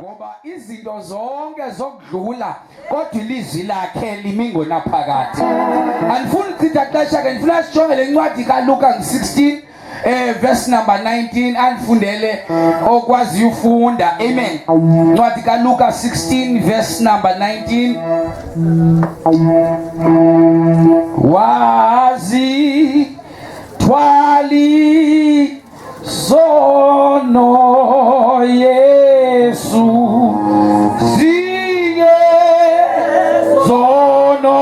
Ngoba izinto zonke zokudlula, kodwa ilizwi lakhe limi ngonaphakade. Andifuni uchitha xesha ke, ndifuna sijonge le ncwadi kaLuka 16 verse number 19, andifundele okwaziyo ufunda. Amen. Ncwadi kaLuka 16 verse number 19. Wazi thwali zono Yesu zinge zono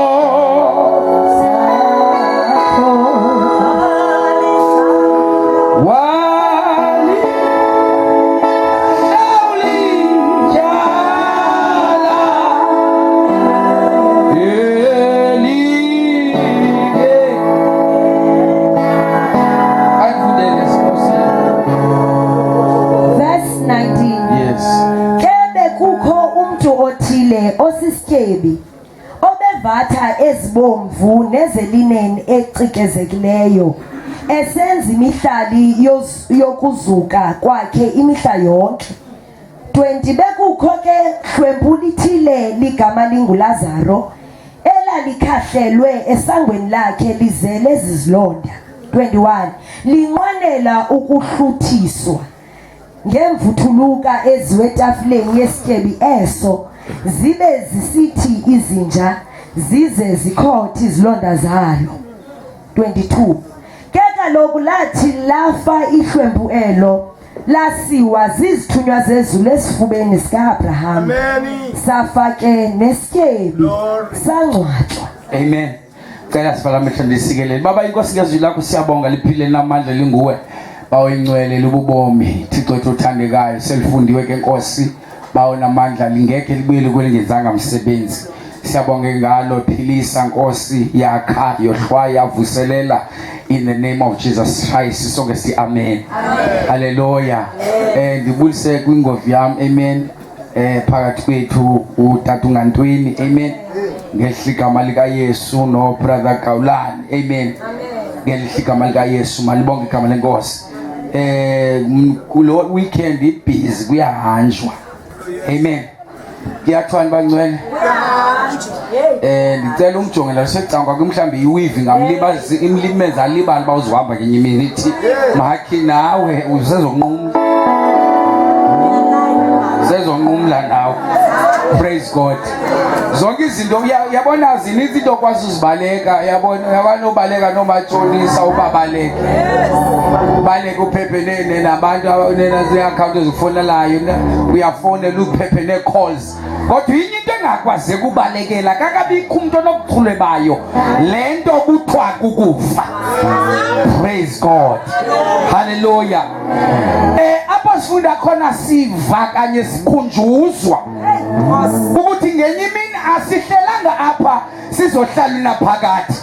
wali hlawuli elinge. Ayifundele, Nkosi. Verse 19. Yes. Ke bekukho umntu othile osisityebi obevatha ezibomvu nezelineni ecikezekileyo, esenza imihlali yokuzuka kwakhe imihla yonke. 20 Bekukho ke hlwempu lithile ligama linguLazaro, elalikhahlelwe esangweni lakhe lizele zizilonda. 21 Linqwenela ukuhluthiswa ngemvuthuluka eziwe etafileni yesityebi eso, zibe zisithi izinja zize zikhothe izilonda zalo. 22 Ke kaloku lathi lafa ihlwempu elo, lasiwa zizithunywa zezulu esifubeni sika-Abraham. Safa ke nesityebi, sangcwatywa. Amen. Cela sivala amehlo, ndisikelele. Baba, inkosi, ngezwi lakho siyabonga, liphile namandla, linguwe. Bawo ingcwele, lububomi. Thixo wethu othandekayo, selifundiwe ke, Nkosi. Bawo namandla, lingekhe libuyele kwelingenzanga msebenzi. Siyabonga ngalo. Philisa, Nkosi, yakha, yohlwaya, vuselela, in the name of Jesus Christ. Sonke si amen. Hallelujah. Ndibulise kwingovi yam. Amen. Phakathi kwethu utata ungantweni. Amen. Ngelihle igama lika Yesu, no brother Gawulani. Amen. Ngelihle igama lika Yesu, malibonke igama lenkosi. Kulo weekend ibusy, kuyahanjwa. Amen. Kuyathiwani, bangcwele? Ndicela ungijongela secangwa ke, mhlawumbi iweave ngamlibazi, imlimeza alibali uba uzohamba ngenye imini, ithi makhi nawe usezonqumla, sezonqumla nawe. Praise God. Zonke izinto uyabona, zininzi into okwazi uzibaleka, uyabona, uyabona ubaleka noomatshonisa, ubabaleke, ubaleke uphephe nabantu zii-akhawunti ezifonelayo, uyafonela uphephe nee-calls, kodwa inye into engakwazeki ubalekela, kakabikho umntu onobuchule bayo le nto kuthiwa kukufa. Praise God, haleluya. Apho sifunda khona, siva kanye sikhunjuzwa ukuthi ngenye imini asihlelanga apha, sizohlala unaphakade,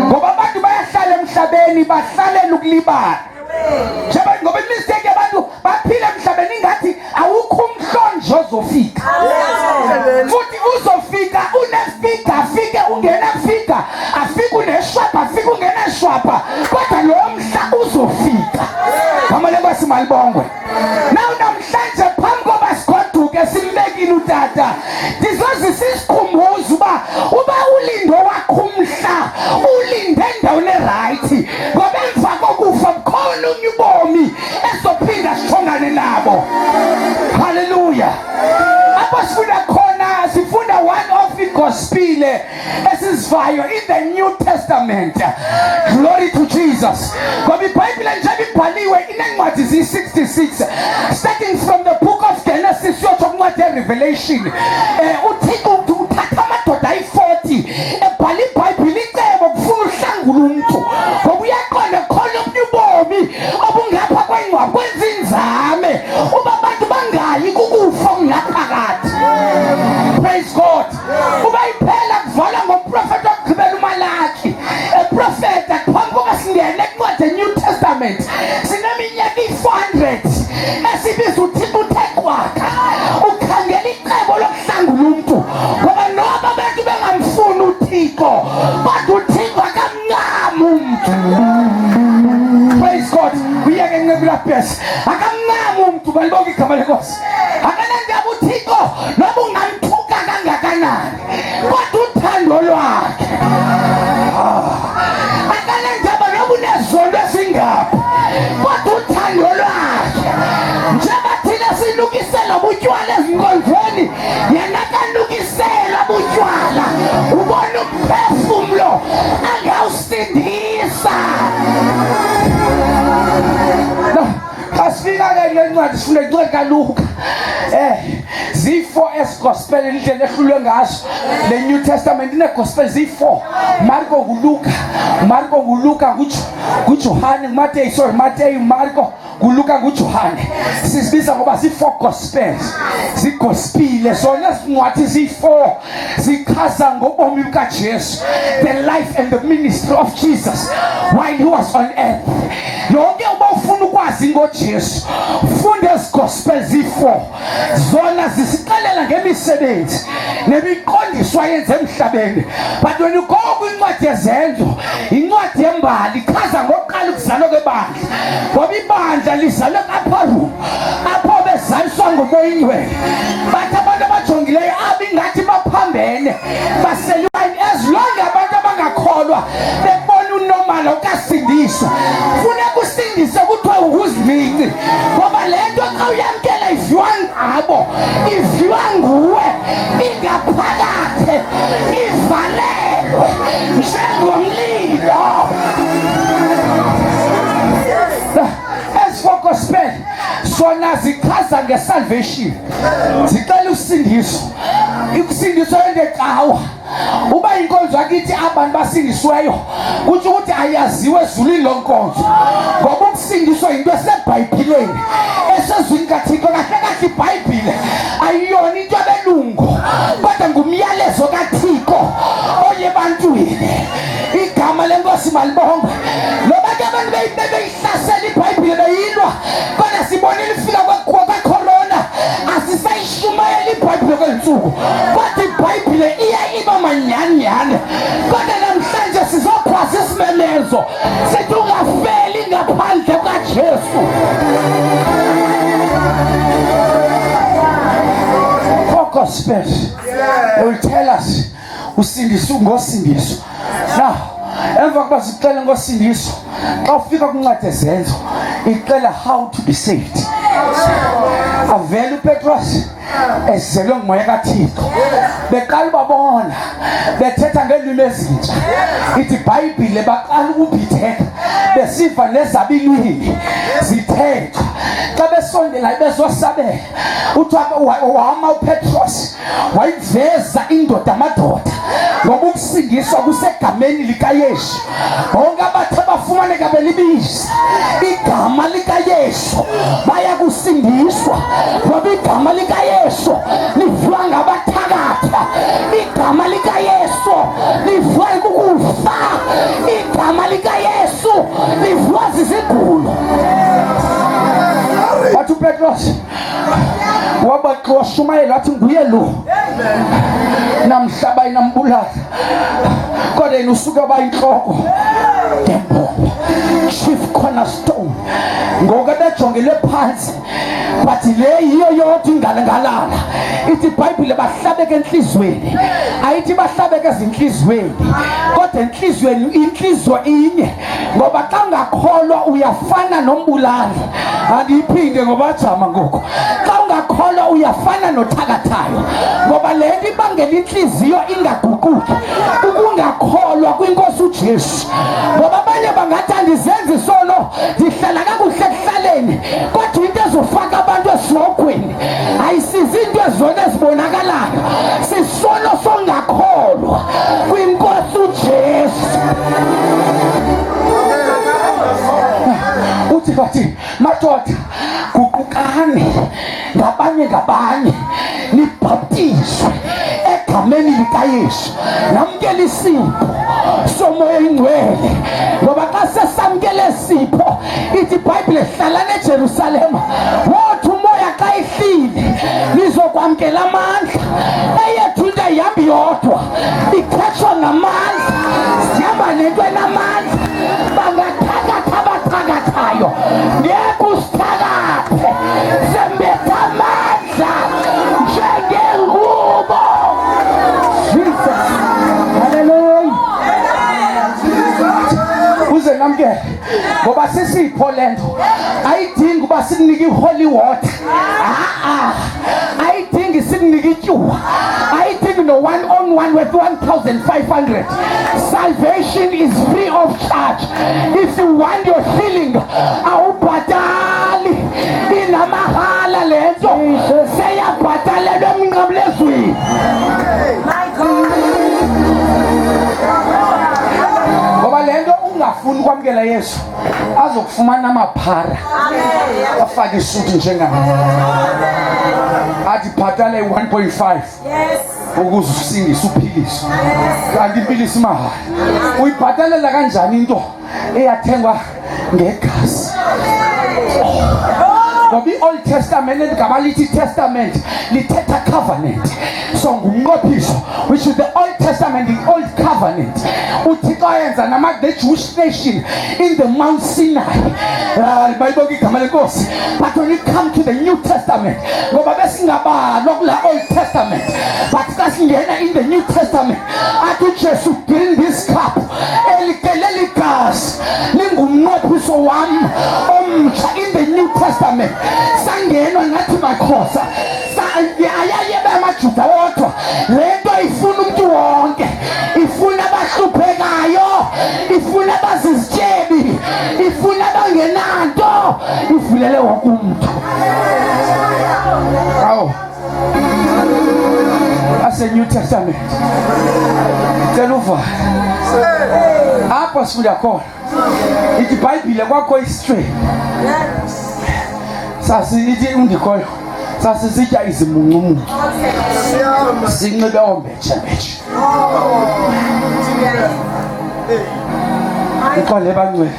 ngoba abantu bayahlala emhlabeni bahlalela ukulibala njengoba, ngoba imistake yabantu, baphila emhlabeni ingathi awukho umhlonje ozofika, futhi uzofika unefigure, afike ungenafigure, afike uneshwapha, afike ungenashwapha, kodwa lo mhla uzofika. Gama lenkosi malibongwe. Naw namhlanje, phambi koba sigoduke, simbekile utata, ndizozisa isikhumbuzo uba ulindo wakho umhla ulinde endaweni eright, ngoba emva kokufa bukhona omnye ubomi esizophinda sijongane nabo. Haleluya. Apho sifunda khona, sifunda one of igospel esizivayo in the New Testament. Glory to Jesus. Ngoba iBhayibhile njengoba ibhaliwe ineencwadi ziyi-66, starting from the book of Genesis yotsho kwincwadi yeRevelation. UThixo uthatha amadoda ayi-40 ebhala iBhayibhile, icebo kufuna uhlangula umntu, ngoba uyaqonda khona omnye ubomi obungapha kwengcwaba, kwenza inzame uba abantu bangayi kukufa okungaphakathi. Praise God. Uba iphela kuvala ngomprofethi wokugqibela uMalaki, eprofeta phambi koba singene kwincwadi eNew Testament. Sineminyaka iyi-400 esibiza uThixo uthe qwaka, ukhangela icebo lokuhlangula umntu. benukisela butywala ezinkonzweni, yena kanukiselwa butywala, ubona umphefumlo angawusindisa. Xa sifika ke kule ncwadi sifunda incwadi kaLuka. Ziyi-4 ezi-gospel indlela ehlulwe ngazo. Le New Testament ine-gospel ziyi-4. Marko nguLuka, Marko nguLuka, nguJohane, nguMateyu, sorry, Mateyu, Marko, nguLuka, nguJohane. Sizibiza ngoba zii-4 gospels. Zigospile zona ezi ncwadi ziyi-4 zichaza ngobomi bukaJesu, the life and the ministry of Jesus while he was on earth. Yonke uba ufuna ukwazi ngoJesu, funda ezi gospel ziyi-4. Zona zisixelela ngemisebenzi nemiqondiso ayenze emhlabeni. But when you go kwincwadi yeZenzo, incwadi yembali ichaza ngokuqala ukuzalwa kwebandla, ngoba ibandla lizalwe kapharu apho bezaliswa ngoMoya oyiNgcwele. Bathi abantu abajongileyo aba ingathi baphambene, baseliwa. As long abantu abangakholwa bebona unormal ukasindiswa, funeka usindise kuthiwa unguzincinci, ngoba le nto xa uyamkela iviwa ngabo, iviwa nguwe, ingaphakathi ivalelwe njengomlilo. As for gospel, sona zichaza ngesalvation, zixela usindiso, ikusindiswa engecawa. Uba inkonzo yakithi abantu basindisiweyo, kutsho ukuthi ayaziwe ezulwini loo nkonzo, ngoba ukusindiswa yinto esebhayibhileni, esezwini kaThixo. Kahle kahle iBhayibhile ayiyona into yabelungu, kodwa ngumyalezo kaThixo oye ebantwini. Igama leNkosi malibongwe. Loba ke abantu beyihlasela iBhayibhile, beyilwa, kodwa sibonile ifika kwakhorona, asisayishumayela iBhayibhile kwezi ntsuku, kodwa iBhayibhile iye iba manyhanyhane. Kodwa namhlanje sizokhwaza isimemezo sithi ungafeli ngaphandle kukaJesu. Four gospels will tell us usindiso ngosindiso. Now emva kokuba sixele ngosindiso, xa ufika kwincwadi yeZenzo ixela how to be saved. Avele uPetros ezelwe nguMoya kaThixo, beqala ubabona bethetha ngeelwimi ezintsha. Ithi iBhayibhile baqala ukubhideka besiva nezabo iilwimi zithethwa. Xa besondela bezosabela, uthiwa wama uPetros wayiveza indoda amadoda, ngoba ukusindiswa kusegameni likaYesu. Bonke abathe bafumaneka belibiza igama likaYesu baya kusindiswa, ngoba igama likaYesu liviwa ngabathakatha, igama likaYesu liviwa kukufa, igama likaYesu liviwa zizigulo. Wathi uPetros wabashumayela wathi nguye lo namhla bayinambulala, kodwa yena usuke bayintloko ngembombo, chief cornerstone. Ngoku ebejongele phantsi, but le yiyo yodwa ingalangalala. Ithi iBhayibhile bahlabeke entliziyweni, ayithi bahlabeke ezintliziyweni, kodwa entliziyweni, intliziyo inye, ngoba xa ungakholwa uyafana nombulali. Andiyiphinde ngoba jama ngoku. Xa ungakholwa uyafana nothakathayo, ngoba le nto ibangela intliziyo ingaguquki ukungakholwa kwinkosi uJesu. Ngoba abanye bangathi andizenzi isono, ndihlala kakuhle ekuhlaleni, kodwa into ezofaka abantu esihogweni ayisizi into ezona ezibonakalayo, sisono songakholwa kwinkosi uJesu. Uthi bathi madoda, guqukani ngabanye ngabanye, nibhaptizwe egameni likaYesu, namkele isipho soMoya oyiNgcwele. Ngoba xa sesamkele sipho, ithi iBhayibhile hlalani eJerusalema, wothi uMoya xa ihlile nizokwamkela amandla. Eyethu into ayihambi yodwa, ikhetshwa ngamandla, sihamba nento enamandla. Bangathakatha abathakathayo, ngeke usithakathe, sembethe amandla njengengubo. Jesus, haleluya. Uze namkele, ngoba sisipho le nto, ayidingi uba sikunike i-holy water. A-a. worth 1500. Salvation is free of charge. If you want your healing, awubhatali, inamahala le nto, seyabhatalelwa emnqamlezweni. Ngoba le nto ungafuni ukwamkela Yesu, azokufumana amaphara afake isuti njengam, athi bhatale 1.5 ukuze usindise uphiliswe, kanti impilisi mahala. Uyibhatalela kanjani into eyathengwa ngegazi? Ngoba i-Old Testament, eligama lithi Testament lithetha covenant, so ngumnqophiso, which is the Old Testament, the Old Covenant uThixo ayenza nama the Jewish nation in the Mount Sinai. Bayibonke igama leNkosi. But when you come to the New Testament, ngoba besingabalwa kula Old Testament, but xa singena in the New Testament, athi uJesu, "Drink this cup, elikeleli gazi lingumnqophiso wam omtsha." In the New Testament sangenwa nathi makhosa. Ayayebe amaJuda wodwa le nto, ifuna umntu wonke, ifuna abahluphekayo, ifuna abazizityebi, ifuna abangenanto, ivulele wonke umntu. Awu, ase-New Testament, cela uvale apho sifunda khona. Ithi iBhayibhile kwakho isitshweni sasi, ithi undikhoyo, sasisitya izimuncumuncu, sinxibe ombetshembetshe. Ixole bangcwele,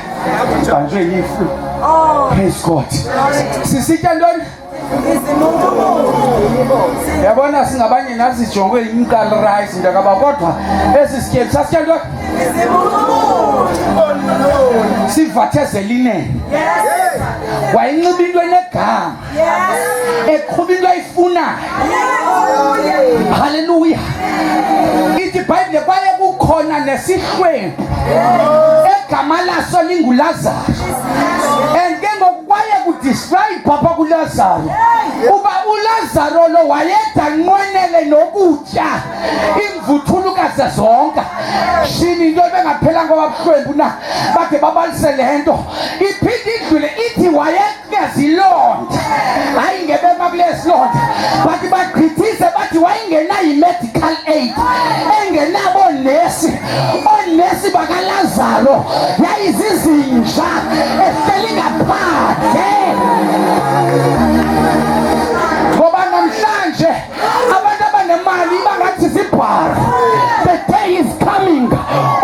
banjwe yifu. Praise God. Sisitya ntoni? Yabona, singabanye nathi sijongwe imqal rice ntakaba, kodwa esi sityebi sasitya ntoni? Sivatheze linene, wayinxiba into enegama, eqhuba into ayifunayo. Haleluya. Ithi iBhayibhile kwaye kukhona nesihlwempu egama laso linguLazaro, and ke ngoku kwaye kudescribe apha kuLazaro uba uLazaro lo wayeda nqwenele nokutya imvuthulukaze zonke. Shini, into ebengaphelanga kwabuhlwempu na bade babalise le nto. Iphinde idlule ithi wayenezilonda, hayi ngebema kule silonda, bathi bagqithise, bathi wayengenayo i-medical aid, engenabo nesi. Oonesi bakaLazaro yayizizinja ehleli ngaphandle. Ngoba namhlanje abantu abanemali bangathi zibhara. The day is coming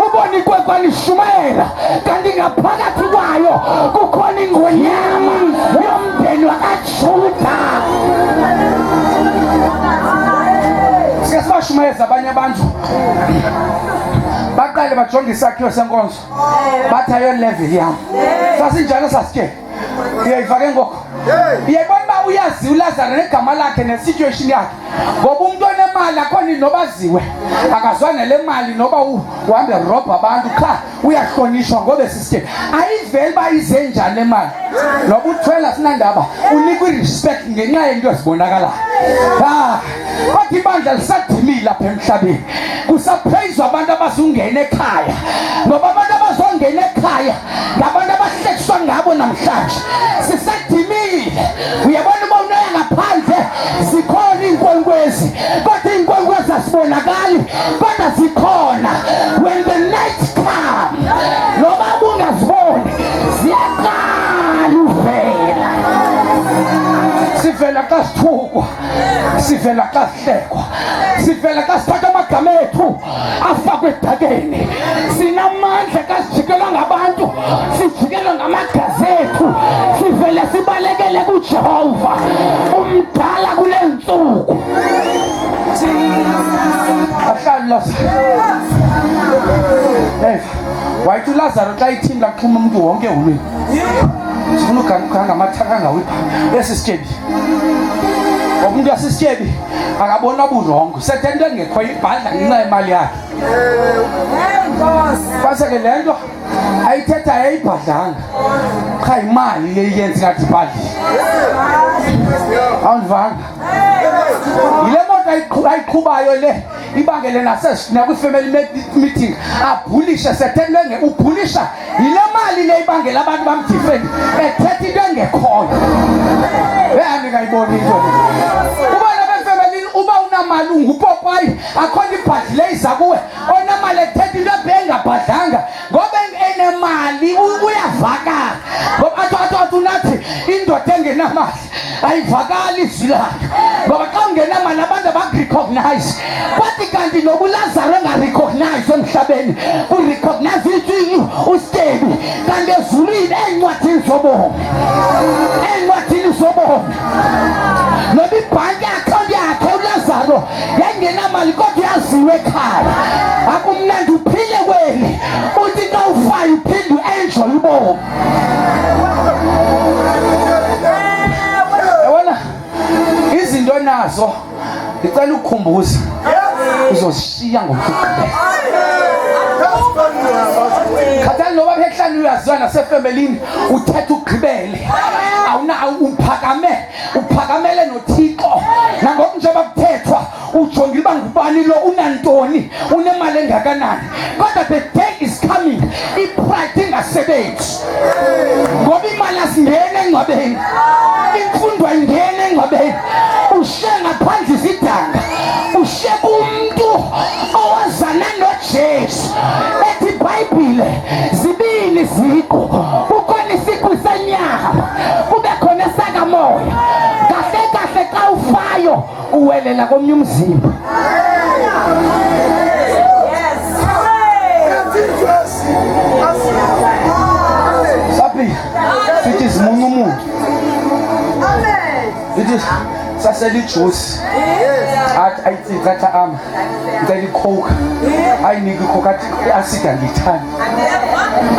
ubona ikwenkwane ishumayela, kanti ngaphakathi kwayo kukhona ingonyama yomndeni wakaJuda. Sike sibashumayeza abanye abantu, baqale bajonge isakhiwo senkonzo, bathi ayo level yam. Sasinjalo sasitye. Uyayiva ke ngoku, uyayibona uba uyaziwa uLazaro negama lakhe nesituation yakhe, ngoba umntu onemali akhona noba aziwe akazwa nele mali, noba uhambe robha abantu, qha uyahlonishwa ngoba esisityebi. Ayiveli uba ize njani le mali, noba uthwela sinandaba, unikwa irespect ngenxa yento ezibonakalayo. Ah, kodwa ibandla lisadimile apha emhlabeni, kusaphezwa abantu abazungena ekhaya, ngoba abantu abazongena ekhaya ngabantu abahlekiswa ngabo namhlanje. Sisadimile. Uyabona, uba unoya ngaphandle zikhona iinkwenkwezi, kodwa iinkwenkwezi azibonakali, kodwa zikhona. When the night come, noba bungaziboni, ziyaqala uvela. Sivela xa sithukwa, sivela xa sihlekwa, sivela xa sithatha amagama ethu afakwe edakeni. Sinamandla xa sijikelwa ngabantu, sijikelwa ngamagazi ethu, sivele sibalekele kuJehova umdala kule ntsuku. Ahlali Lazaro. Hey, wayithi uLazaro xa ithimla kuxhuma umuntu wonke eholweni, sifuna uganga amathaka angawipha esi sityebi, ngoba umntu asisityebi akabona burongo, sethe into engekho ibhadla ngenxa yemali yakhe. Kwase ke le nto ayithetha yayibhadlanga, qha imali le iyenza ingathi ibhadlile. Awundivanga? Yile moto ayiqhubayo le. Ibangele nakwifamily meeting abhulishe sethetha into ubhulisha yile mali le ibangela abantu bamdifendi ethetha into engekhoyo. Andingayiboni into le. Uba nabefemelini uba unamali ungupopayi akho nto ibhadlileyo iza kuwe onamali ethetha into ebengabhadlanga ngoba enemali uyavakala ngoba athi athi athi unathi indoda engenamali ayivakali izwi layo ngoba xa ungenamali abantu abakurecognize kwathi kanti noba ulazaro engarecognize emhlabeni urecognize usitebi kanti ezulwini ey'ncwadini zobomi ey'ncwadini zobomi noba ibhanki akhawunti yakhe ulazaro yayingenamali kodwa uyaziwa ekhaya akumnandi uphile kweli uthi xa ufayo uphinde uenjoye ubomi yabona izinto nazo ndicela ukukhumbuza uzozishiya ngomgqibelo khathali noba phekuhlani uyaziwa nasefemelini uthetha ugqibele awuna uphakame uphakamele nothixo nangoku njengoba kuthethwa ujongile uba ngubani lo unantoni unemali engakanani kodwa the day is coming ipride ingasebenzi ngoba imali asingene engcwabeni imfundo ayingene engcwabeni ushiye ngaphandle isidanga ushiye kumntu owazana nojesu ethi ibhayibhile zibini iziqu kukhona isiqu senyama kube khona esakamoya kahle kahle xa ufayo uwelela komnye umzimba Sapi sithi simunca umuntu sithi sasela ijuice athi ayitsitsi athi ama ngicela icoke ayinike icoke athi i-acid angiyithandi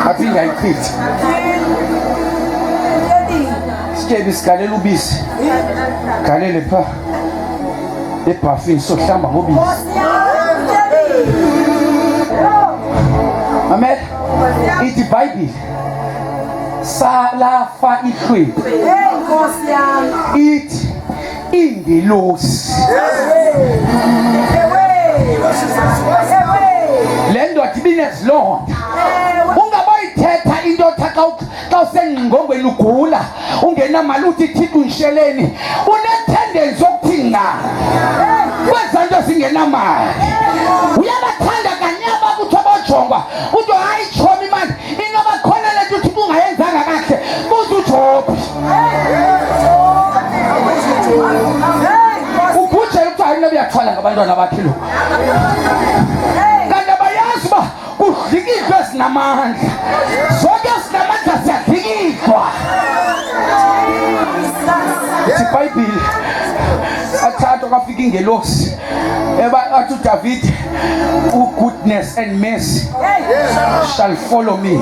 aphinde ayichithe sityebi sigalela ubisi galele pha ebhafini sohlamba ngobisi mamela ithi ibhayibhile salafa ihlwempu ithi ingelosi le ndoda ibinezilonda ungaboyithetha into otha xa usengqingongweni ugula ungenamali uthi thixo unsheleni unethendensi yokuthi nca kwezaa nto zingenamali uyabathanda kanyaba kuthiwa bojongwa kuthiwa hayi tshomi mani inoba khona le nto uthixo ungayenzanga kakuhle buza ujobhi ubhujela kuthiwa hayi noba uyathwala ngabantwana bakhe lo kanti abayazi uba kudlikidlwa ezinamandla zonke ezinamandla ziyadlikidlwa ithi ibhayibhile athathwa kwafika ingelosi eba athi uDavid goodness and mercy shall follow me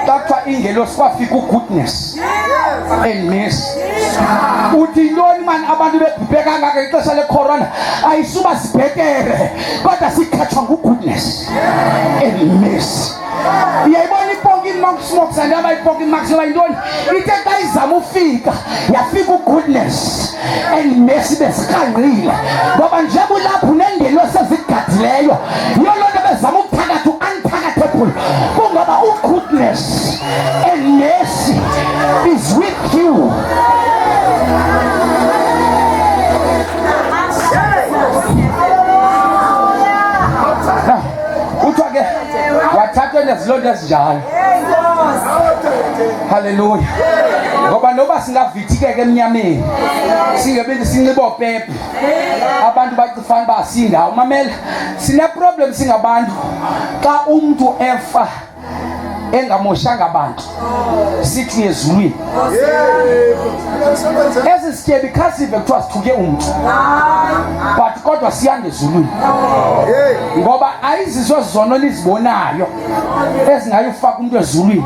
xa kuthiwa ingelosi kwafika ugoodness and mercy uthi yintoni mani abantu bebhubhe kangaka ixesha lecorona ayisuba sibhetere kodwa sikhatshwa ngugoodness and mercy uyayibona ipoki imax andaba ipoki imax noba yintoni ithe xa izama ufika yafika ugoodness and mercy besirhangqile ngoba njengoba ulapho uneengelosi ezigadileyo yiyo loo nto bezama ukuthakatha u-unthakathable kungoba ugoodness and mercy is with you. Kuthiwa ke wathathwa nezilonda ezinjalo. Haleluya. Ngoba noba singavithikeka emnyameni singebi sinxiba opepu abantu bacifana uba sindawo mamela sineproblem singabantu xa umntu efa engamoshanga bantu sithi ezulwini esi sityebi khasive kuthiwa sithuke umntu but kodwa siyanga ezulwini ngoba ayizizo zono nizibonayo ezingayufaka umntu ezulwini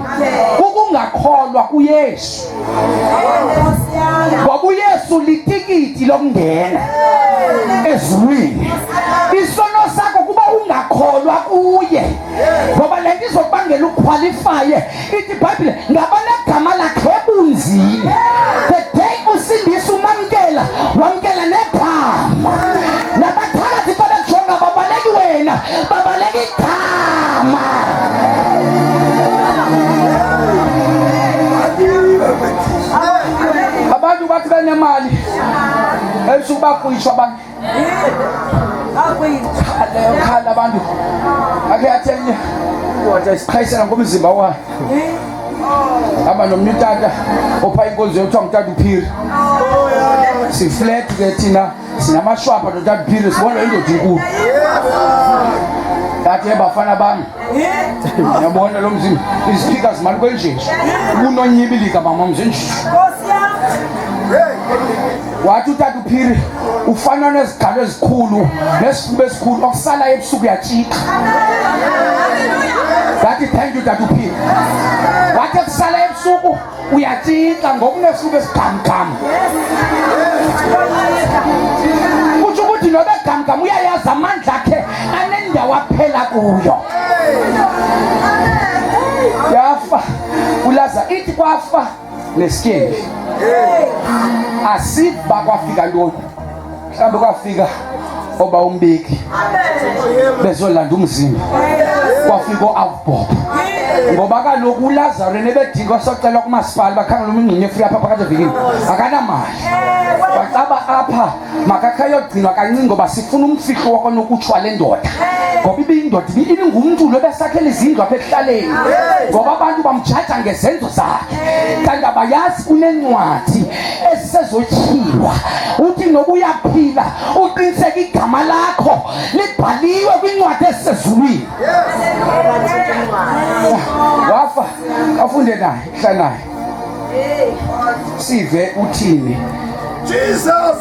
kukungakholwa kuyesu ngoba uyesu litikiti lokungena ezulwini isono sakho kuba ungakholwa kuye ngoba le nto izokubangela ukhwalifaye ithi ibhayibhile ngabanegama lakhe ebunzini the day usindisa umamkela wamkela negama nabathakathi xa imali ebusuku bakwitshwa abantu khala abantu akhe yathi enye indoda isiqhayisela ngomzimba wayo hamba nomnye utata opha inkonzo yothiwa ngutata uphiri siflet ke thina sinamashwapha notata uphiri sibona indoda inkulu yathi ebafana bami yabona lo mzimba iziphika zimali kwenjenje ubunonyibilika mama mzinje wathi utata uphiri ufana nezigalo ezikhulu nesifuba esikhulu okusalayo ebusuku uyatshika wathi thank you tata uphiri wathi ekusala ebusuku uyatshixa ngokunesifuba esigamgam kutsho ukuthi noba egamgam uyayazi amandla akhe anendawo aphela kuyo yafa ulaza ithi kwafa nesityebi asiva kwafika ntoni mhlawumbi kwafika oba umbeki bezolanda umzimba kwafika oavbob ngoba kaloku ulazaro nebedinga socelwa kumasipala bakhangela umingxinye efri apha phakathi evikini akanamali bacaba apha makakhe ayogcinwa kancinci ngoba sifuna umfihlo wakwanokutshwa le ndoda ngoba ibiyindoda ibingumntu lo besakhela izindlu apha ekuhlaleni ngoba abantu bamjaja ngezenzo zakhe kanti abayazi kunencwadi ezisezotyhilwa uthi noba uyaphila uqiniseke igama lakho libhaliwe kwincwadi ezisezulwini wafa afunde naye hlala naye sive uthini Jesus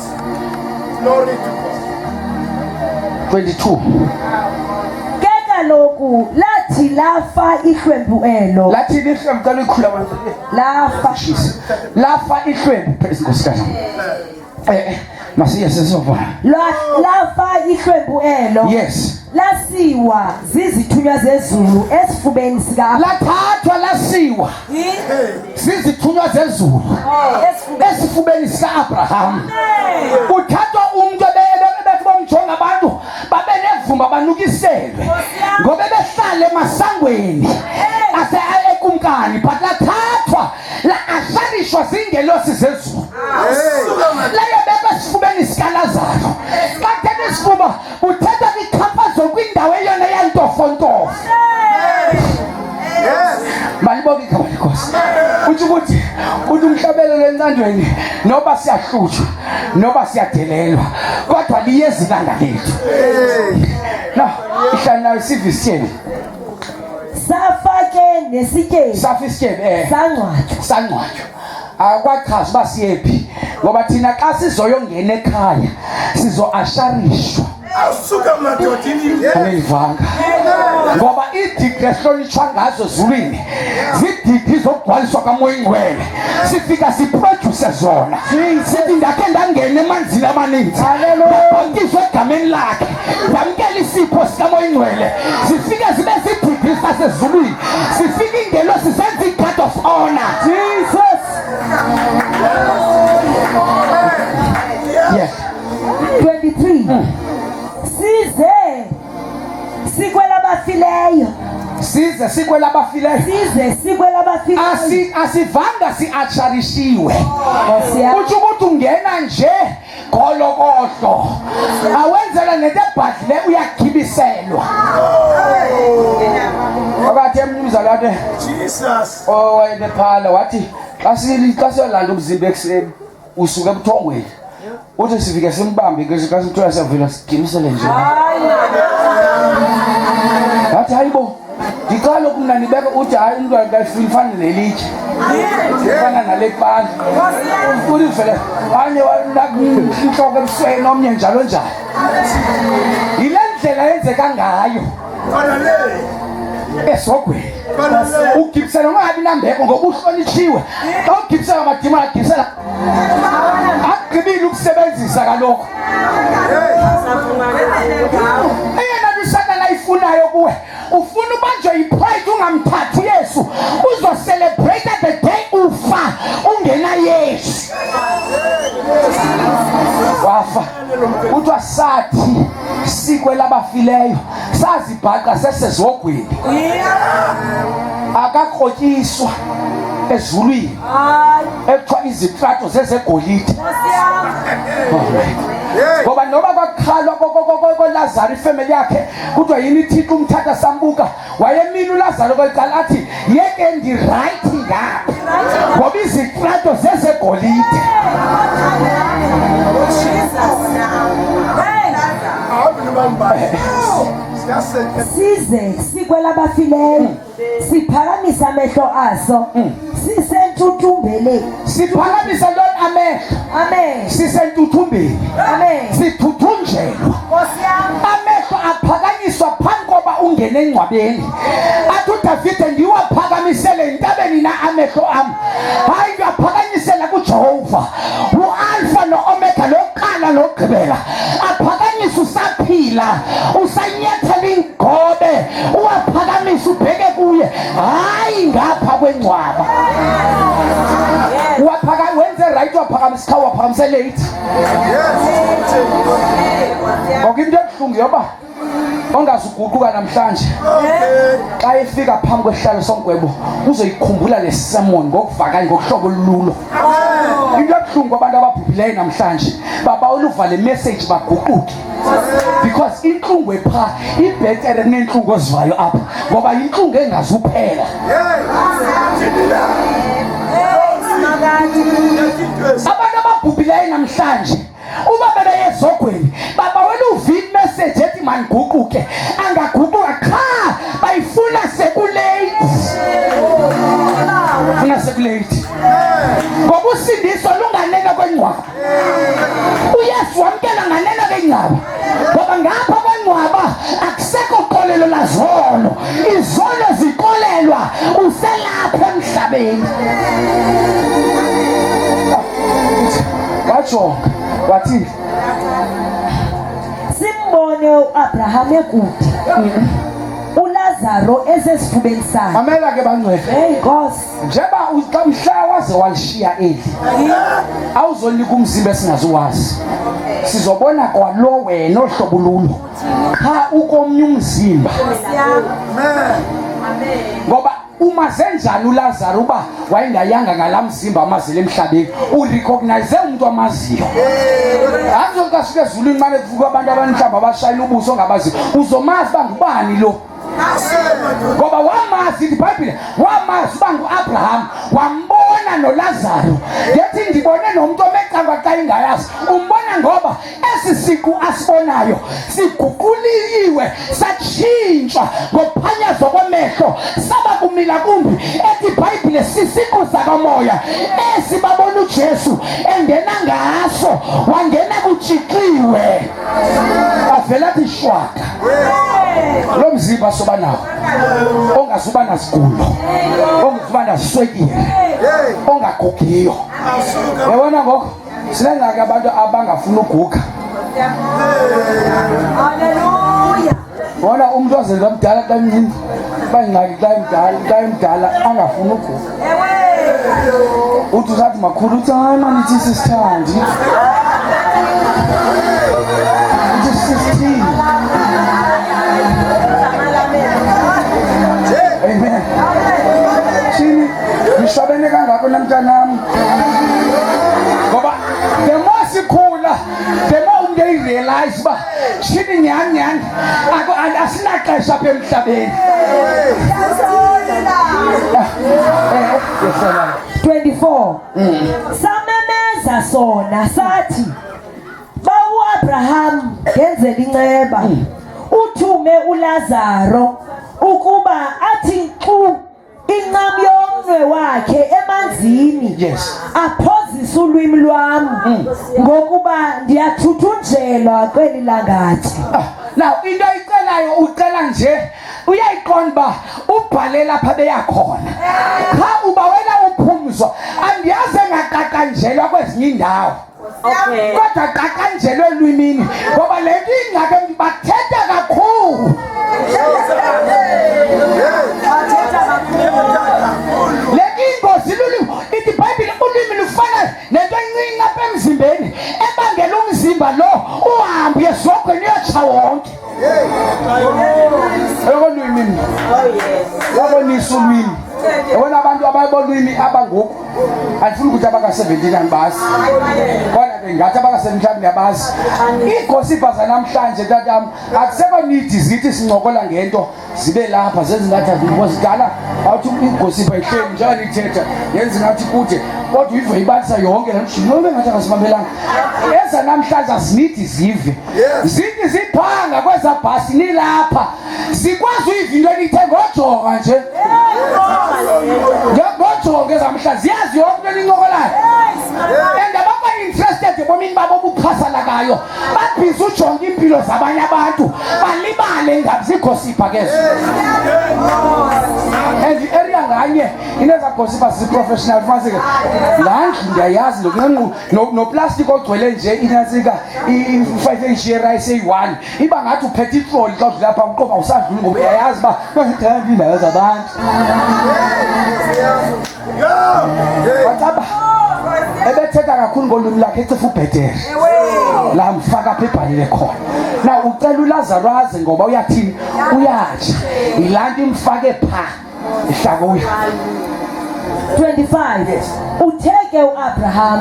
glory to God 22 Ke kaloku lathi lafa ihlwempu elo lathi lihlwempu cela uyikhula abantu lafa lafa ihlwempu praise nkosikazi eh, eh masiye sesova lafa ihlwempu elo yes lasiwa zizithunywa zezulu esifubeni sika lathathwa lasiwa zizithunywa zezulu esifubeni sika-abraham kuthathwa umntu ebethi bomjonga abantu babe nevumba banukiselwe ngoba ebehlala emasangweni ase ekumkani but lathathwa la-asharishwa ziingelosi zezulu layobekwa esifubeni sikalazaro xa kuthetha isifuba uthetha kwicomfort zone kwindawo eyona yantofontofo malibonke igama lenkosi utsho ukuthi uthi umhlabelelo encandweni noba siyahlutshwa noba siyadelelwa kodwa liyeza ilanga lethu no ihlala nayo sive isityebi safa ke nesityebi safa isityebi eh sangcwatywa sangcwatywa akwachaza uba siyephi ngoba thina xa sizoyongena ekhaya sizoasharishwa Asuka madoda aneyivanga ngoba iidigri esihlonitshwa ngazo ezulwini ziidigri zokugcwaliswa kamoya ingcwele sifika siprodyuse zona sithi ndakhe ndangena emanzini amaninzi ndabhaptizwa egameni lakhe ndamkela isipho sikamoya ingcwele zifike zibe ziidigri sasezulwini sifike iingelosi zenza i-guard of honor Jesus yes 23 size sikwelabafileyo size sikwelabafileyo size sikwelabafileyo Asi asivanga siatsharishiwe Nkosi yam. utsho ukuthi ungena nje golokohlo awenzela nento ebhadle uyagibiselwa akathi emnye umzali wathi Jesus owayebephala wathi xa xa siyolanda umzimba ekuseni usuke ebuthongweni uthi sifike simbambe ke xa sithola siyavela sigimisele nje wathi hayi bo ndicela oku mna nibeke uthi hayi umntu akafani nelitye ifana nale pani uthi vele anye intloko ebusweni omnye njalo njalo yile ndlela yenzeka ngayo esogweni ugibisela ungabi nambeko ngoba uhlonitshiwe xa ugibisela amadimoni agibisela agqibile ukusebenzisa kaloku eyona nto isatana ayifunayo kuwe ufuna ubanjwe yipride ungamthathi uyesu uzocelebrate the day ufa ungena yesu wafa kuthiwa sathi sikwe labafileyo sazibhaqa sesezogwini akakrotyiswa ezulwini Ekuthiwa izitrato zezegolide. Ngoba noba kwakukhalwa koLazaro ifemeli yakhe kuthiwa yini ithixo umthatha sambuka wayemile uLazaro kwelicala athi yeke ndirayithi ngapha ngoba izitrato zezegolide. Size sikwelabafileyo siphakamisa amehlo aso sisentutumbeleni. Siphakamisa ntoni amehlo? Amen. Sisentuthumbeni. Amen. Sithuthunjelwa. Amehlo aphakanyiswa phambi koba ungene engcwabeni. Athi uDavide ndiwaphakamisele entabeni na amehlo am. Hayi ndiwaphakanyisela kuJehova. UAlfa noOmega lokuqala nokugqibela. Aphakanyiswa usaphila, usanyathela ingobe, uwaphakamisa ubheke kuye, hayi ngapha kwengcwaba. Waphaka wenze right waphakamisa qha waphakamise late. Ngoba into ebuhlungu yoba ongazuguquka namhlanje xa efika phambi kwesihlalo somgwebo uzoyikhumbula le sermon ngokuvakala ngokuhlobo olululo. Into ebuhlungu kwabantu ababhubhileyo namhlanje babawela uva le message baguquke because intlungu epha ibhetere kunentlungu ozivayo apha ngoba yintlungu engazuphela. Abantu ababhubhileyo namhlanje uba bebeye ezogweni babawela uva imessage ethi mandiguquke angaguquka qha bayifuna sekulate funa sekulate ngoba usindiso lunganeno kwengcwaba uyesu wamkela nganeno kwengcwaba ngoba ngapha kwengcwaba akusekho xolelo lazono izono zixolelwa uselapha emhlabeni wajonga wathi simbone uAbraham ekude uLazaro esesifubeni sakhe. Mamela ke bangcwele. Hey Nkosi. Njeba xa mhla waze walishiya eli awuzonika umzimba esingazuwazi sizobona kwalo wena ohlobo lulo qha ukomnye umzimba ngoba umaze njani uLazaro uba wayengayanga ngalaa mzimba amazile emhlabeni urecognize umntu amaziyo akuzothi kasuka ezulwini mane kuvuka abantu abaninhlamba abashayela ubuso ongabaziyo uzomazi uba ngubani lo ngoba wamazi ibhayibhile wamazi uba ngu-abraham wambona nolazaro ngethi ndibone nomntu omecangwa xa ingayazi umbona ngoba esi siqu asibonayo siguquliwe satshintshwa ngophanyazo kwamehlo saba kumila kumbi ethi ibhayibhile sisiqu sakamoya esi babona ujesu engena ngaso wangena kutshixiwe avela athi shwaka lo mzimba soba nawo ongazuba nazigulo ongazuba naziswekile ongagugiyo yabona ngoko Sinengxaki abantu abangafuni uguga. Haleluya. Bona umuntu ozenza mdala xa emncinci bayingxaki xa emdala xa emdala angafuni uguga. Ewe. Uthi usathi makhulu uthi hayi mani ithi sisithandi. Uthi sisithini. Amen. Shini, ngishabene kangako namntanami. Ngoba the more sikhula, the more umntu eyirealize uba shini nyhani nyhani asinaxesha apha emhlabeni. Yehlela. 24 Samemeza sona sathi bawu Abraham ngenzela inceba uthume uLazaro ukuba athi nxu incam yomnwe wakhe emanzini Yes. aphozise ulwimi lwam ngokuba ndiyathuthunjelwa kweli langathi Ah, Now into ayicelayo ucela nje uyayiqonda uba ubhale lapha beyakhona qha ubawela uphumzo andiyazi engaqaqanjelwa kwezinye iindawo kodwa qaqanjelwe elwimini ngoba le nto ingxaki bathetha kakhulu le nto ingozi lulwimi ithi ibhayibhile ulwimi lufana nento encinci apha emzimbeni ebangela umzimba lo uhambe uyesogweni uyotsha wonke Okolwimi mna. Wabonisa ulwimi. Yabona abantu ababolwimi abangoku. Andifuni ukuthi abaka-17 andibazi, kodwa ke ngathi abaka-7 mhlawumbi ndiyabazi. Iigosipha zanamhlanje tatam akusekho nidi zithi sincokola ngento zibe lapha zenze ngathi azikho zidala. Awuthi igosipha ihleli njengoba nithetha yenze ngathi kude, kodwa uyive ibalisa yonke le nto nobe ngathi akasimamelanga. Eza namhlanje azinidi zive, zithi ziphanga kweza bhasi nilapha zikwazi uyiva into enithe ngojonga nje ngojonga ezamhla ziyazi yonke into enincokolayo and abakwa-interested ebomini babo obuqhasalakayo babhizi ujonga iimpilo zabanye abantu balibale ngazigosipha ke ezo. And i-area nganye inezagosipha ziprofessional. Fumaniseke laa ndlu ndiyayazi noplastic ogcwele nje inantsika i-5 inch yerice eyi-1 iba ngathi uphethe itroli xa udlula phaa uqoba usadluli ngoba uyayazi uba bazithanda iindawo zabantu. Wacaba ebethetha kakhulu ngolwimi lwakhe ecifa ubhetere lamfaka apha ebhalile khona na ucela uLazaro aze ngoba uyathini uyatsha yilaa nto imfake phaa ihlakuyo. 25 Uthe ke uAbraham,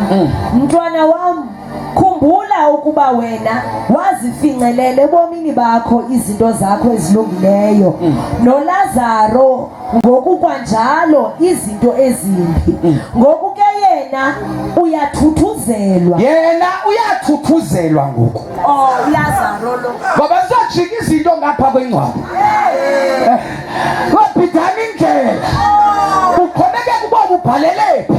mntwana wam, khumbula ukuba wena wazifincelela ebomini bakho izinto zakho ezilungileyo, noLazaro ngokukwanjalo izinto ezimbi. Ngoku ke yena uyathuthuzelwa. Yena uyathuthuzelwa ngoku. Oh, uLazaro lo. Ngoba zizojika izinto ngapha kwengcwaba. Wabhidana indlela, kuxhomekeka uba ubhalele phi,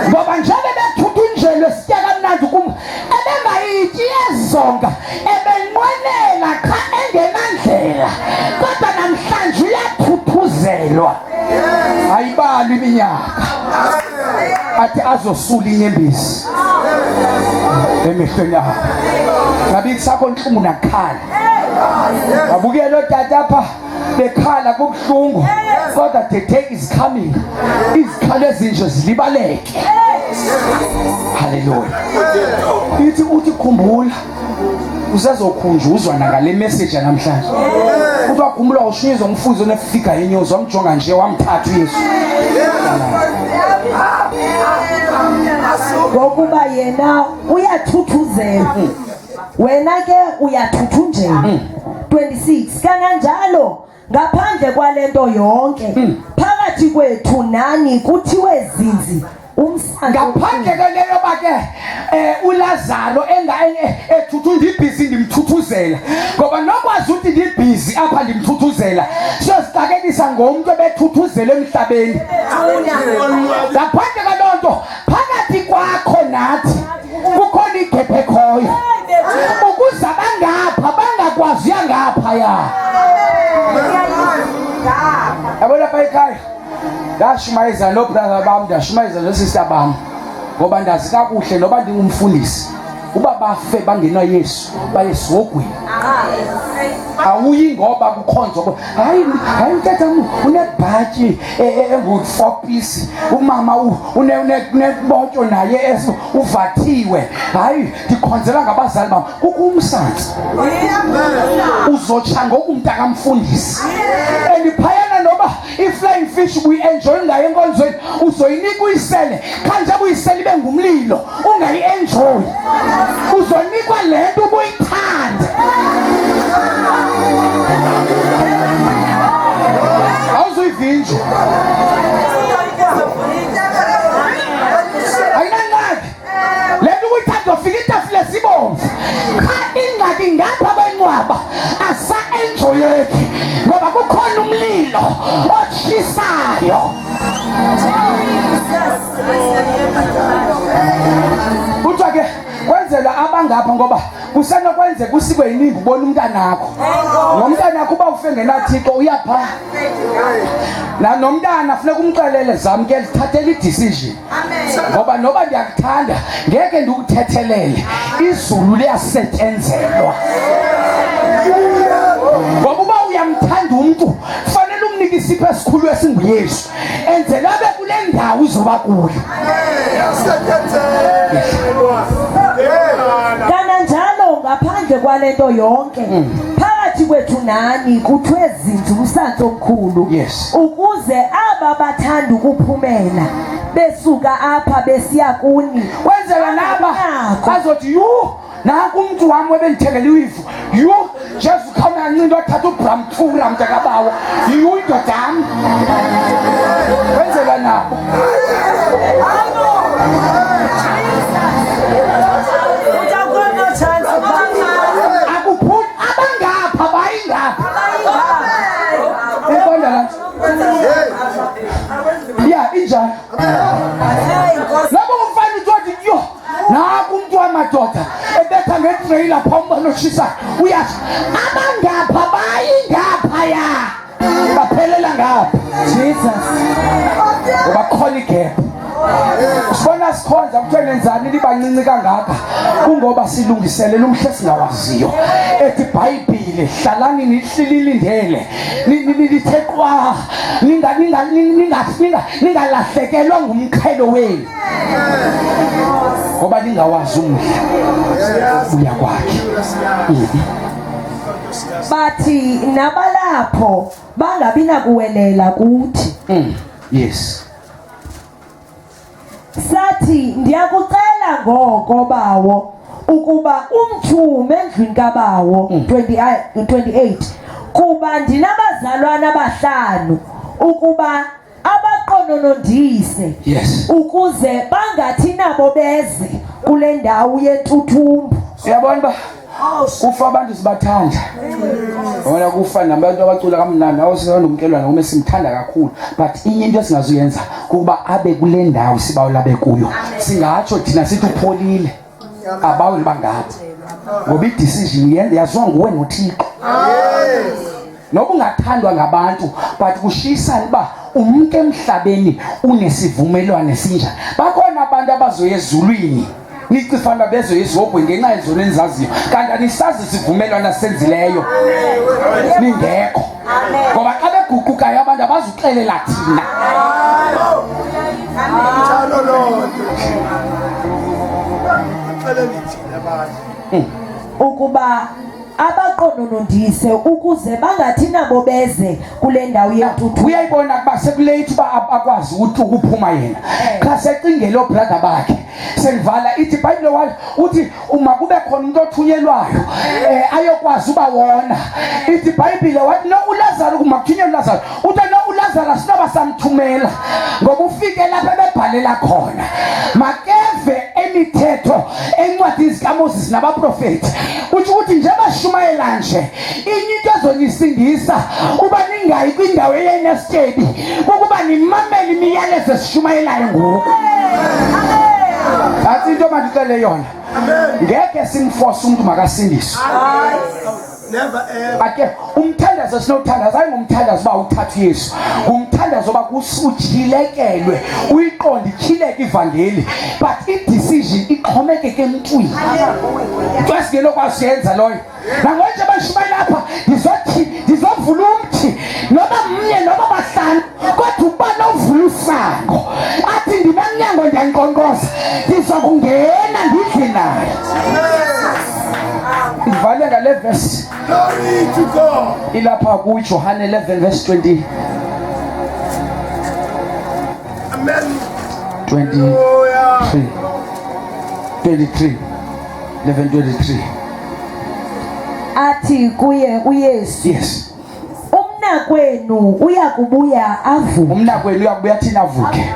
ngoba njengoba bethuthunjelwe sitya kamnandi kum ebengayityi ezonga ebenqwenela qha engenandlela, kodwa namhlanje uyathuthuzelwa. Ayibalwa iminyaka athi azosula inyembezi emehlweni akho ngabe kusakho nhlungu nakhala. Wabukela otata apha bekhala kubuhlungu, kodwa the day is coming izikhalo ezinje zilibaleke. Haleluya. Ithi uthi khumbula usezokhunjuzwa nangale message yanamhlanje. Uthi wakhumbula ushizo umfuzi onefika yenyozi wamjonga nje wamthatha uYesu. Ngokuba yena uyathuthuzelwa, wena ke uyathuthunjelwa. 26 Kananjalo ngaphandle kwalento yonke, phakathi kwethu nani kuthiwe zinzi umsantsa. Ngaphandle kwaleyo ba ke uLazaro enga ethuthu ndibhizi ndimthuthuzela, ngoba nokwazi ukuthi ndibhizi apha ndimthuthuzela siyozixakekisa ngomntu ebethuthuzela emhlabeni. Ngaphandle kwaloo nto, phakathi kwakho nathi kukhona igephe ekhoyo ukuze abangapha bangakwazi uya ngaphaya. Yabo lapha ekhaya ndashumayeza noobrother bam, ndashumayeza noosista bam, ngoba ndazi kakuhle noba ndingumfundisi uba bafe bangenwa Yesu baye esihogweni. Awuyi ngoba kukhonzwa. Hayi hayi, utata unebhatyi engu-4 piece, umama unebotsho naye uvathiwe. Hayi, ndikhonzela ngabazali bam. Kukho umsantsa uzotsha ngoku mntakamfundisi, and phayana noba i-flying fish ubuyi-enjoyi ngayo enkonzweni uzoyinika uyisele khanje buyisele ibe ngumlilo ungayi-enjoyi. Uzonikwa le nto ubuyithanda, awuzuyivinjwa, ayinangxaki le nto ubuyithanda. Ufika itafile sibomvu qha, ingxaki ngapha kwencwaba asa-enjoyeki ngoba kukhona umlilo otshisayo. Kuthiwa ke kwenzelwa abangapha ngoba kusenokwenzeka usikwe yiningi ubona umntanakho nomntanakho uba ufe ngenaThixo uyapha na nomntana funeka umxelele zamkele thathela i-decision, ngoba noba ndiyakuthanda ngeke ndikuthethelele. Izulu liyasetyenzelwa, ngoba uba uyamthanda umntu fanele umnike isipho esikhulu esinguYesu enzela abe kule ndawo uzoba kuyo. Kananjalo ngaphandle kwalento yonke, phakathi Phakathi kwethu nani kuthiwe zinzi umsantsa omkhulu. Yes. Ukuze aba bathanda ukuphumela besuka apha besiya kuni. Kwenzela naba Banako. bazothi yhu nanku umntu wam ebendithengela iwivu yhu jesu khawuna ncinto athatha ubramtura mntakabawo yhu indoda yam kwenzela nabo. Akuphumi abangapha bayingapha iqonda la nto ya injalo noba umfana uthi yho naku umntu wamadoda ebetha ngetreyila phaa umbona otshisayo uyatsho abangapha bayingaphaya baphelela ngapha. Jesus. Ngoba khona igephu sibona sikhonza kuthiwe nenzani libancinci kangaka kungoba silungiselela umhla esingawaziyo ethi ibhayibhile hlalani nihlililindele nithe qwa ningalahlekelwa ngumqhelo wenu ngoba ningawazi umhla ubuya kwakhe. Bathi nabalapho bangabi nakuwelela kuthi. Yes. Sathi ndiyakucela ngoko bawo ukuba umthume endlwini kabawo. 28 kuba ndinabazalwana abahlanu ukuba abaqononondise. Yes. Ukuze bangathi nabo beze kule ndawo yentuthumbo. Uyabona uba kufa abantu sibathanda wona kufa nabantu abacula kamnandi awusinomkelwana uma simthanda kakhulu, but inye into esingazuyenza kukuba abe kule ndawo sibawula abe kuyo. Singatsho thina sithi upholile abaweli bangapha ngoba i-decision yaziwa nguwe noThixo noba ungathandwa ngabantu, but kushiyisana uba umntu emhlabeni unesivumelwano esinjani. Bakhona abantu abazoya ezulwini nicifana bezoya esihogweni ngenxa yezono enizaziyo kanti anisazi isivumelwano asenzileyo ningekho ngoba xa beguqukayo abantu abazuxelela thina. Njalo loo nto. Xeleli thina abantu. Ukuba abaqononondise ukuze bangathi nabo beze kule ndawo yentuthu. Uyayibona kuba sekulate uba akwazi ukuthi ukuphuma yena qha secingele obrother bakhe sendivala ithi ibhayibhile wayo uthi uma kube khona umuntu othunyelwayo ayokwazi uba wona ithi ibhayibhile wathi no uLazaro makuthunyelwe uLazaro uthi no uLazaro asinoba samthumela ngoba ufike lapha ebebhalela khona makeve emithetho encwadini zikaMoses nabaprofeti utsho ukuthi nje bashumayela nje inye into ezonisindisa uba ningayi kwindawo eyenesityebi kukuba nimamele imiyalezo esishumayelayo ngoku. Athi into mandixele yona ngeke simforce umuntu makasindiswe. Never ever. Ake umthandazo esinowuthandaza ayingumthandazo uba uthatha uYesu, ngumthandazo uba utyhilekelwe uyiqonde ityhileke ivangeli, but i-decision ixhomekeke emntwini. Into esingenokwazi uyenza loyo nangonje bashumayela apha ndizothi ndizovula umthi noba mnye noba bahlanu kodwa uba novula usango athi ndimemnyango ndiyankqonkqoza ndizokungena ndidle naye. Ndivale ngale verse. Glory to God. Ilapha kuJohane 11 verse 20. Amen. 23. Hallelujah. 23 11 23. Athi kuye uYesu, Yes. umnakwenu uyakubuya avuke. Umnakwenu uyakubuya thina avuke.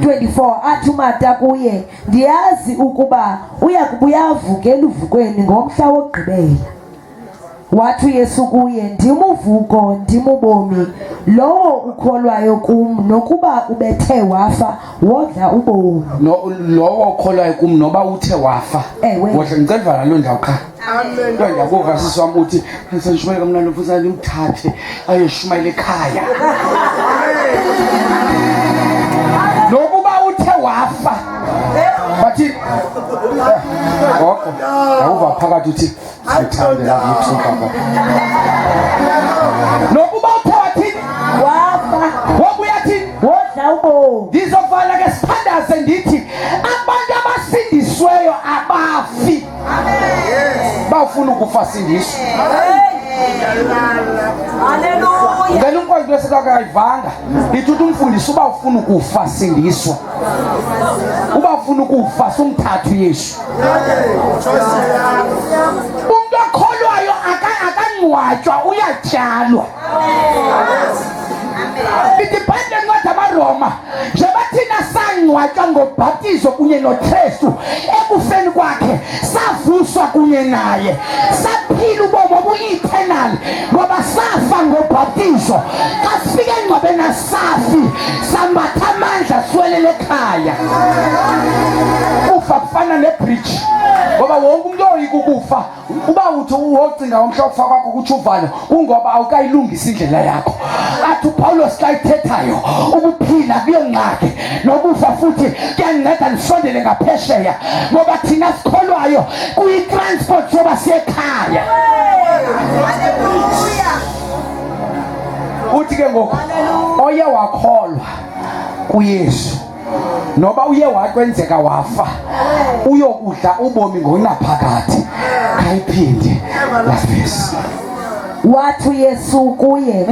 24 athi uMarta kuye, ndiyazi ukuba uyakubuya avuke eluvukweni ngomhla wokugqibela. Wathi uYesu kuye, ndimuvuko ndimubomi, lowo ukholwayo kum nokuba ubethe wafa wodla ubomi. No lowo ukholwayo kum noba uthe wafa. Ewe. Wodla. Ngicela vala loo ndawo qha. Amen. Nto ndiyakuva sisi wam uthi sendishumayela kamnandi mfundisi ndimthathe ayoshumayela ekhaya. Nokuba uthe wafa. Bathi gogo ndakuva phakathi uthi sithande la ngithu baba. Nokuba uthe wathini? Wafa. Wobuya thini? Wodla ubomi. Ndizovala ke sithandaze ndithi abantu abasindisweyo abafi. Yes. Uba ufuna ukufa sindiswa. Haleluya. Ngicela umkwazi into esekakayivanga. Ithi uthi umfundisi uba ufuna ukufa sindiswa. Uba ufuna ukufa sumthatha uYesu. Umntu okholwayo akangcwatywa uyatyalwa. Ithi ibhayibhile incwadi amaRoma njengoba thina sangcwatywa ngobhaptizo kunye noKristu ekufeni kwakhe savuswa kunye naye saphila ubomi obu-eternal ngoba safa ngobhaptizo xa sifika engcwabeni asafi sambatha amandla siwelele ekhaya kufa kufana nebridge ngoba wonke umntu oyika ukufa uba uthi wocinga ngomhla wokufa kwakho kutsho uvalo kungoba awukayilungisi indlela yakho athi upawulos xa ithethayo ukuphila kuyongxaki nokufa futhi kuyandinceda ndisondele ngaphesheya ngoba thina sikholwayo kuyitransport yoba siyekhaya uthi ke ngoku oye wakholwa kuyesu noba uye wakwenzeka wafa uyokudla ubomi ngonaphakade khayiphinde last verse Wathi uYesu kuye,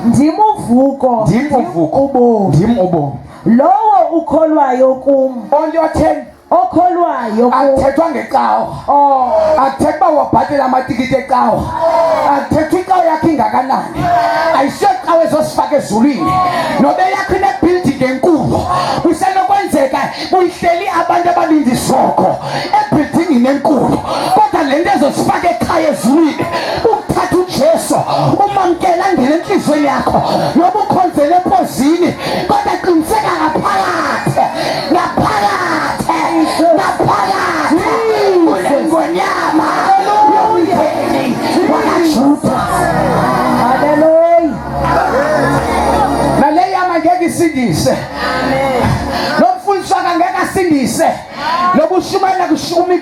Ndim uvuko, Ndim uvuko. ubomi. Ndim ubomi. Lowo ukholwayo kum, Only otheni okholwayo kum. Akuthethwa ngecawa. Oh. Akuthethwa uba wabhatela amatikiti ecawa. Akuthethwa icawa yakho ingakanani. Ayisiyo cawa ezosifaka ezulwini. Noba eyakho inebuilding enkulu. Kusenokwenzeka kuyihleli abantu abaninzi isoko ebuildingini enkulu. Kodwa le nto ezosifaka ekhaya ezulwini ukuthatha uJesu umamkela angene entliziyweni yakho noba ukhonzele epozini kodwa qiniseka ngaphakathi ngaphakathi ngaphakathi kunengonyama yomndeni wakaJuda. Haleluya. Nale yama ngeke isindise. Lo mfundisi akangeke asindise. Loba ushumayela kushuma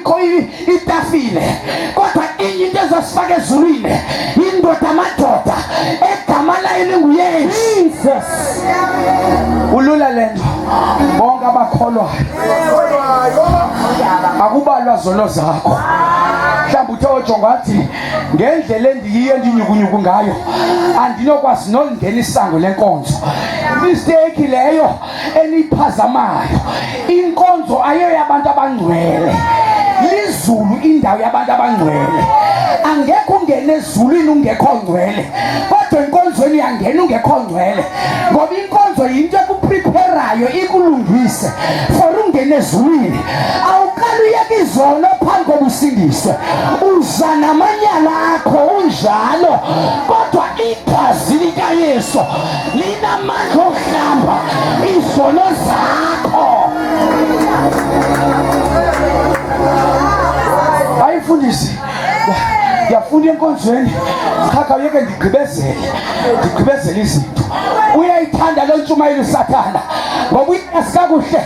itafile kodwa inye into ezosifaka ezulwini indoda amadoda egama layo linguYesu. Jesus. Ulula le nto bonke abakholwayo akubalwa zono zakho mhlawumbi uthe ojonga wathi ngendlela endiyiyo endinyukunyuku ngayo andinokwazi nolingena isango lenkonzo misteyikhi leyo eniphazamayo inkonzo ayoyabantu abangcwele lizulu indawo yabantu abangcwele angekho ungene ezulwini ungekho ngcwele kodwa enkonzweni uyangena ungekho ngcwele ngoba inkonzo yinto ekupreparayo ikulungise for ungene ezulwini awuqala uyeka izono phambi kobusindiswe uza namanyala akho unjalo kodwa igazi likaYesu linamandla okuhlamba izono zakho ayifundisi ndiyafunda enkonzweni cha khawuyeke ndigqibezele ndigqibezele izinto uyayithanda loo ntshumayelo usathana ngoba uyazi kakuhle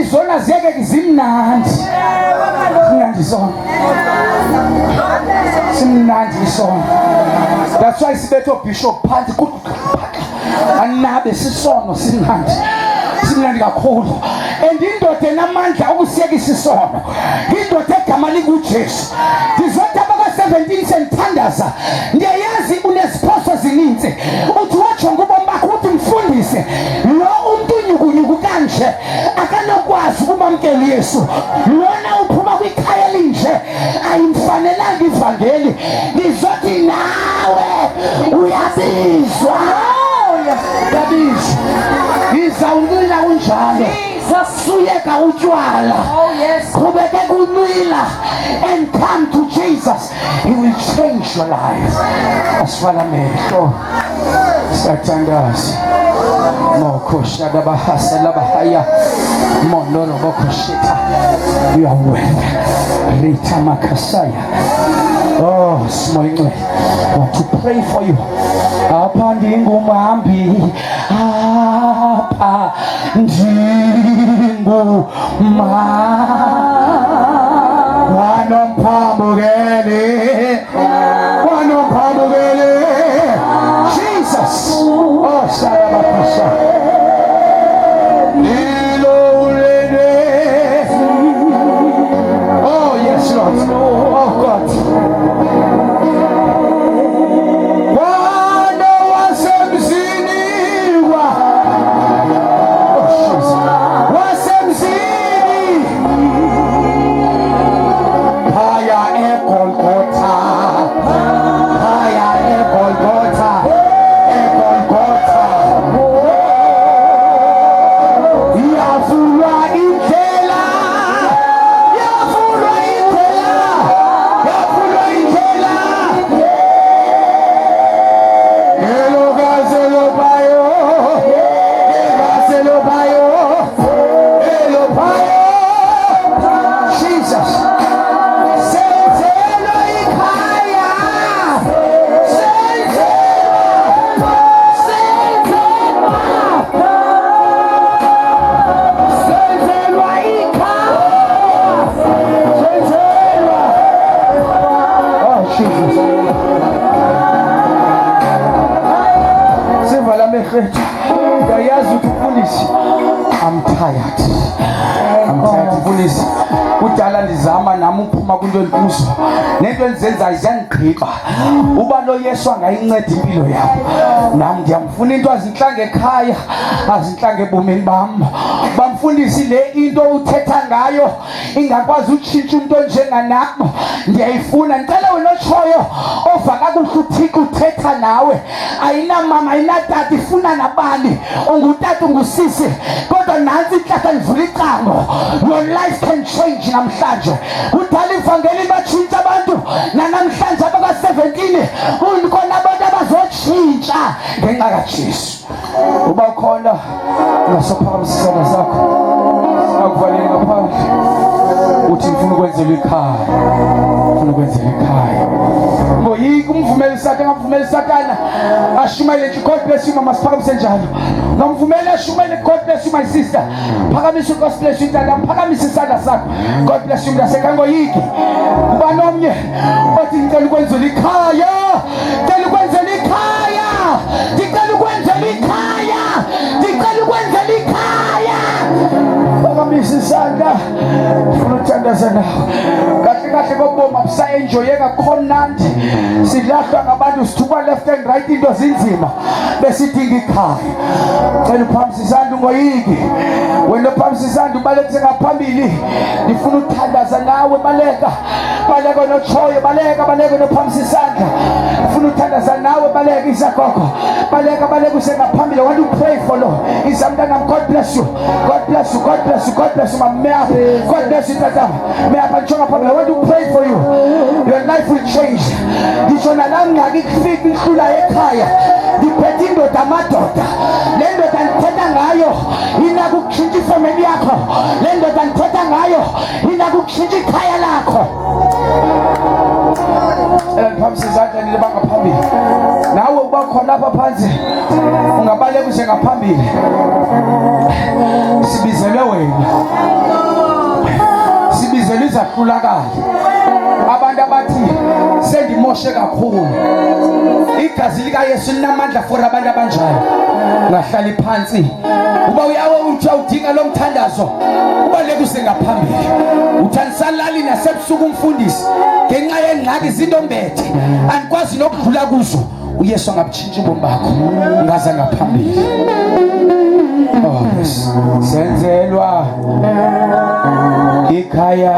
izona ziyeke zimnandi zimnandi isono simnandi isono that's why sibethe oobhishop phantsi anabe sisono simnandi simnandi kakhulu and indoda enamandla okusiyekisa isono indoda egama lingujesu ndizothi abaka-17 sendithandaza ndiyayazi uneziphoso zininzi uthi wajonga ubomi bakho uthi mfundise lo umntu unyukunyuku kanje akanokwazi ukumamkela uyesu lona uphuma kwikhaya elinje ayimfanelanga ivangeli ngizothi nawe uyabizwa uyabizwa ngizawunxila kunjalo suyeka utywala Oh, yes. qhubeke kunxila and come to jesus he will change your life asifana amehlo sathandaza mokoshadabahasa mondorobokoshita you are worth rita makasaya oh simoyingcwele want to pray for you apha ndingumhambi apha ndingumhambi wanomphambukeli wanomphambukeli Jesus oh sarabakasa Oh yes Lord oh God Kudala ndizama nam uphuma kwinto endikuzo nento endizenzayo ziyandigqiba. Uba lo Yesu angayinceda impilo yam, nam ndiyamfuna. Into azintlanga ekhaya, azintlanga ebomini bam. Bamfundisi, le into uthetha ngayo ingakwazi utshintsha umntu onjenganam, ndiyayifuna. Ndicela wena otshoyo ova kakuhle, uThixo uthetha nawe. Ayinamama, ayinatata, ifuna nabani, ungutata, ungusisi, kodwa nantsi intlahla, ndivula icango. Your life can change namhlanje. Kudala ivangeli batshintsha abantu, nanamhlanje abaka-17 kukhona abantu abazotshintsha ngenxa kaJesu. Uba khona ungasophakamisa isandla sakho, singakuvaleli ngaphandle, uthi ngifuna ukwenzela ikhaya, ngifuna ukwenzela ikhaya. Ngoyika umvumeli uSatana, ngamvumeli uSatana ashumayele. God bless you, mama. Siphakamise njalo. Ngamvumeli ashumayele. God bless you, my sister. Phakamisa. God bless you, tata. Phakamisa isandla sakho. God bless you, mntasekhaya. Ngoyiki. Ubani omnye othi ngicela ukwenzela ikhaya, cela ukwenzela ikhaya, ndicela ukwenzela ikhaya, ndicela ukwenzela ikhaya? Phakamisa isandla, ndifuna uthandaza nawe. Kahle kahle kobomi abusa-enjoyeka, kukho mnandi, silahlwa ngabantu, sithukwa left and right, into zinzima, besidinga ikhaya. Cela uphakamisa isandla, ungoyiki. Wena ophakamisa isandla, ubalekise ngaphambili, ndifuna uthandaza nawe. Baleka, baleka notshoyo, baleka, baleka nophakamisa isandla, ndifuna uthandaza nawe. Baleka, isagogo, baleka, baleka usengaphambili. I want to pray for lo isa mntanam. God bless you, God bless you, God bless you, God bless you, mama. God bless you, tata. Meyapha, nditsho ngaphambili. I want to pray for you. Your life will change. Nditsho nalaa ngxaki kufika ihlula ekhaya, ndiphethe indoda, amadoda. Le ndoda ndithetha ngayo inako ukutshintsha ifemeli yakho. Le ndoda ndithetha ngayo inako ukutshintsha ikhaya lakho. Cela ndiphakamisa izandla, nile bangaphambili. Nawe uba khona apha phantsi, ungabaleka use ngaphambili. Sibizelwe wena, sibizelwe izahlulakala, abantu abathi sendimoshe kakhulu. Igazi likaYesu linamandla for abantu abanjalo. Ungahlali phantsi. Uba uyawe uthi awudinga lo mthandazo, ubaleka use ngaphambili. Uthi andisalali nasebusuku, umfundisi, ngenxa yengxaki zintombethe, andikwazi nokudlula kuzo. UYesu angabutshintsha ubomi bakho. Ungaza ngaphambili. Oh yes, senzelwa ikhaya.